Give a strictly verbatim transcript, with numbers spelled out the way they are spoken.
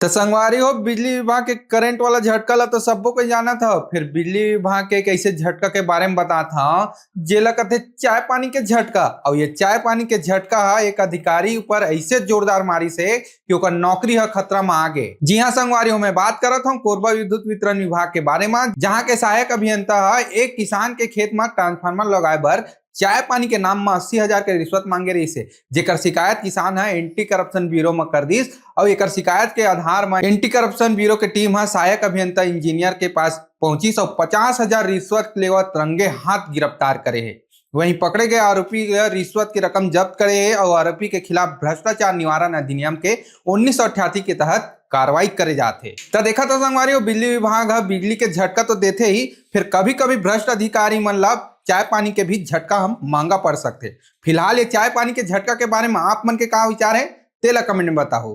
तो संगवारी हो, बिजली विभाग के करंट वाला झटका ला तो सब्बो कोई जानत हव। फिर बिजली विभाग के एक ऐसे झटका के बारे में बतात हव, जेला कथे चाय पानी के झटका। और ये चाय पानी के झटका हा एक अधिकारी ऊपर ऐसे जोरदार मारिस हे कि ओकर नौकरी ह खतरा में आ गे। जी हाँ संगवारी हो, मैं बात करत हूँ कोरबा विद्युत वितरण विभाग के बारे में, जहाँ के सहायक अभियंता ह एक किसान के खेत में ट्रांसफार्मर लगाए बर चाय पानी के नाम म अस्सी हजार के रिश्वत मांगे रहिस हे, जेकर शिकायत किसान ह एंटी करप्शन ब्यूरो म कर दिस। और एकर शिकायत के आधार म एंटी करप्शन ब्यूरो के टीम ह सहायक अभियंता इंजीनियर के पास पहुंचिस और पचास हजार रिश्वत लेवत रंगे हाथ गिरफ्तार करे हे। वहीं पकड़े गए आरोपी ल रिश्वत की रकम जब्त करे हे और आरोपी के खिलाफ भ्रष्टाचार निवारण अधिनियम के उन्नीस सौ अट्ठासी के तहत कार्रवाई करे जात हे। त देखा तो संगवारी हो, बिजली विभाग ह बिजली के झटका तो देथे ही, फिर कभी कभी भ्रष्ट अधिकारी मन ला चाय पानी के भी झटका हम मांगा पड़ सकथे। फिलहाल ये चाय पानी के झटका के बारे में आप मन के का विचार है, तेला कमेंट में बताओ।